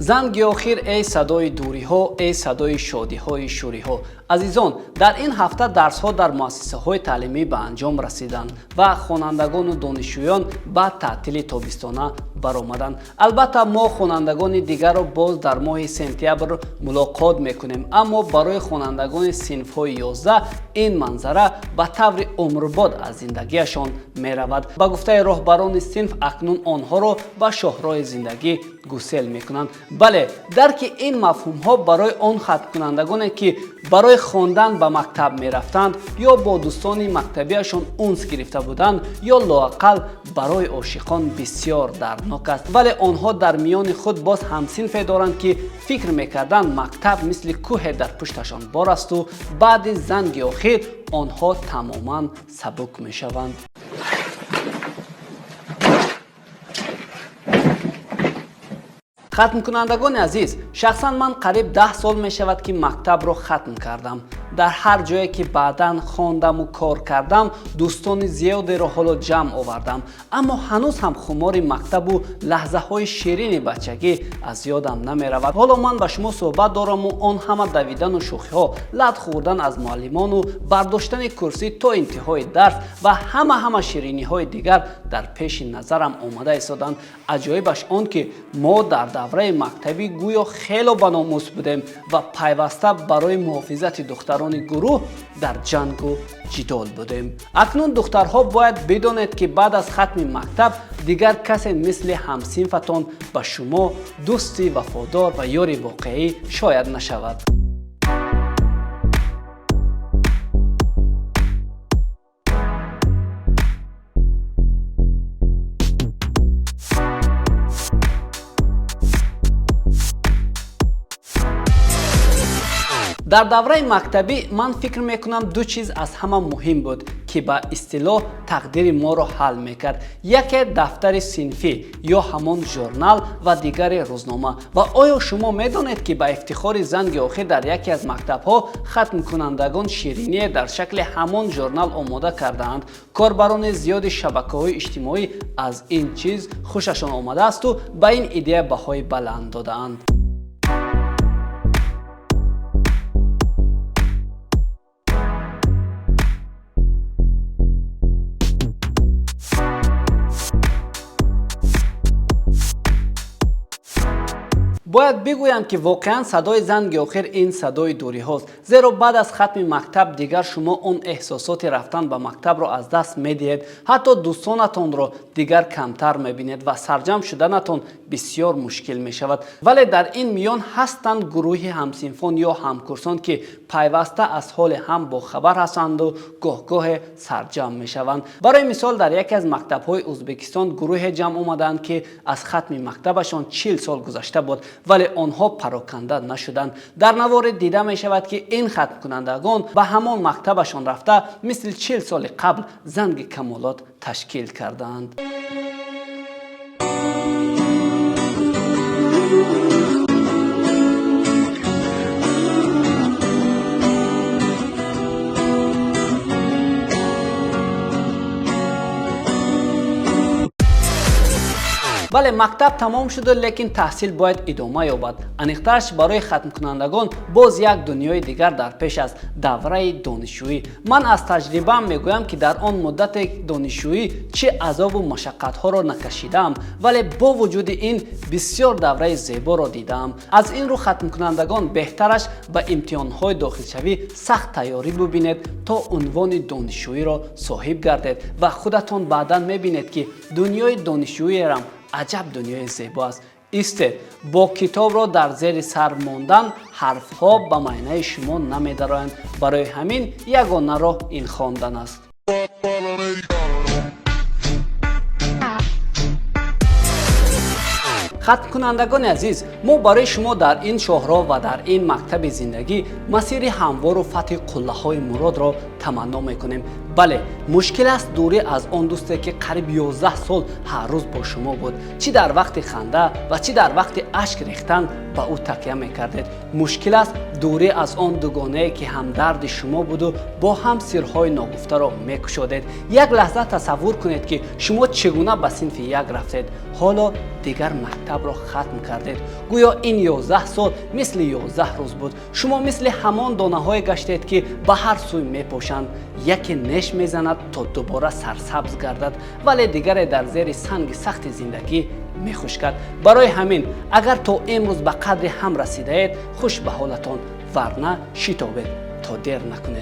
Занги охир, эй садои дуриҳо, эй садои шодиҳои шӯриҳо. Азизон, дар ин ҳафта дарсҳо дар муассисаҳои таълимӣ ба анҷом расиданд ва хонандагону донишҷӯён ба таътили тобистона баромаданд. Албатта, мо хонандагони дигарро боз дар моҳи сентябр мулоқот мекунем, аммо барои хонандагони синфҳои 11 ин манзара ба таври умрбод аз зиндагиашон меравад. Ба гуфтаи роҳбарони синф, акнун онҳоро ба шоҳроҳи зиндагӣ гусел мекунанд. Бале, дарки ин мафҳумҳо барои он хатмкунандагоне, ки барои хондан ба мактаб мерафтанд ё бо дӯстони мактабиашон унс гирифта буданд, ё лоақал барои ошиқон бисёр дарднок аст. Вале онҳо дар миёни худ боз ҳамсинфе доранд, ки фикр мекарданд, мактаб мисли кӯҳе дар пушташон бор асту баъди занги охир онҳо тамоман сабук мешаванд. Хатмкунандагони азиз, шахсан ман қариб 10 сол мешавад, ки мактабро хатм кардам. Дар ҳар ҷое ки баъдан хондаму кор кардам, дӯстони зиёдеро ҳоло ҷамъ овардам, аммо ҳанӯз ҳам хумори мактабу лаҳзаҳои ширини бачагӣ аз ёдам намеравад. Ҳоло ман ба шумо суҳбат дораму он ҳама давидану шӯхиҳо, лат хӯрдан аз муаллимону бардоштани курсӣ то интиҳои дарс ва ҳама ҳама шириниҳои дигар дар пеши назарам омада истоданд. Аҷоибаш он, ки мо дар давраи мактабӣ гӯё хело баномус будем ва пайваста барои муҳофизати духтарони гурӯҳ дар ҷангу ҷидол будем. Акнун, духтарҳо, бояд бидонед, ки баъд аз хатми мактаб дигар касе мисли ҳамсинфатон ба шумо дӯсти вафодор ва ёри воқеӣ шояд нашавад. Дар давраи мактабӣ ман фикр мекунам, ду чиз аз ҳама муҳим буд, ки ба истилоҳ тақдири моро ҳал мекард. Яке дафтари синфӣ ё ҳамон журнал ва дигаре рӯзнома. Ва оё шумо медонед, ки ба ифтихори занги охир дар яке аз мактабҳо хатмкунандагон шириние дар шакли ҳамон журнал омода кардаанд? Корбарони зиёди шабакаҳои иҷтимоӣ аз ин чиз хушашон омадаасту ба ин идея баҳои баланд додаанд. Бояд бигӯям, ки воқеан садои занги охир ин садои дуриҳост, зеро баъд аз хатми мактаб дигар шумо он эҳсосоти рафтан ба мактабро аз даст медиҳед, ҳатто дӯстонатонро дигар камтар мебинед ва сарҷамъ шуданатон бисёр мушкил мешавад. Вале дар ин миён ҳастанд гурӯҳи ҳамсинфон ё ҳамкурсон, ки пайваста аз ҳоли ҳам бохабар ҳастанду гоҳгоҳе сарҷамъ мешаванд. Барои мисол, дар яке аз мактабҳои Ӯзбекистон гурӯҳе ҷамъ омаданд, ки аз хатми мактабашон 40 сол гузашта буд, вале онҳо пароканда нашуданд. Дар наворе дида мешавад, ки ин хатмкунандагон ба ҳамон мактабашон рафта, мисли 40 соли қабл занги камолот ташкил кардаанд. Бале, мактаб тамом шуда, лекин таҳсил бояд идома ёбад. Аниқтараш, барои хатмкунандагон боз як дунёи дигар дар пеш аст: давраи донишҷӯӣ. Ман аз таҷрибаам мегӯям, ки дар он муддати донишҷӯӣ чӣ азобу машаққатҳоро накашидаам, вале бо вуҷуди ин бисёр давраи зеборо дидаам. Аз ин рӯ, хатмкунандагон, беҳтараш ба имтиҳонҳои дохилшавӣ сахт тайёрӣ бубинед, то унвони донишҷӯиро соҳиб гардед ва худатон баъдан мебинед, ки дунёи донишҷӯиам аҷаб дунёи зебо аст. Истед, бо китобро дар зери сар мондан ҳарфҳо ба майнаи шумо намедароянд. Барои ҳамин ягона роҳ ин хондан аст. Хатмкунандагони азиз, мо барои шумо дар ин шоҳроҳ ва дар ин мактаби зиндагӣ масири ҳамвору фатҳи қуллаҳои муродро таманно мекунем. Бале, мушкил аст дурӣ аз он дӯсте, ки қариб 11 сол ҳар рӯз бо шумо буд. Чӣ дар вақти ханда ва чӣ дар вақти ашк рехтан ба ӯ такя мекардед. Мушкил аст дурӣ аз он дугонае, ки ҳамдарди шумо буду бо ҳам сирҳои ногуфтаро мекушодед. Як лаҳза тасаввур кунед, ки шумо чӣ гуна ба синфи як рафтед. Ҳоло дигар мактабро хатм кардед. Гӯё ин 11 сол мисли 11 рӯз буд. Шумо мисли ҳамон донаҳое гаштед, ки ба ҳар сӯй мепошанд. Яке неш мезанад, то дубора сарсабз гардад, вале дигаре дар зери санги сахти зиндагӣ мехушкад. Барои ҳамин, агар то имрӯз ба қадри ҳам расидаед, хуш ба ҳолатон, варна шитобед, то дер накунед.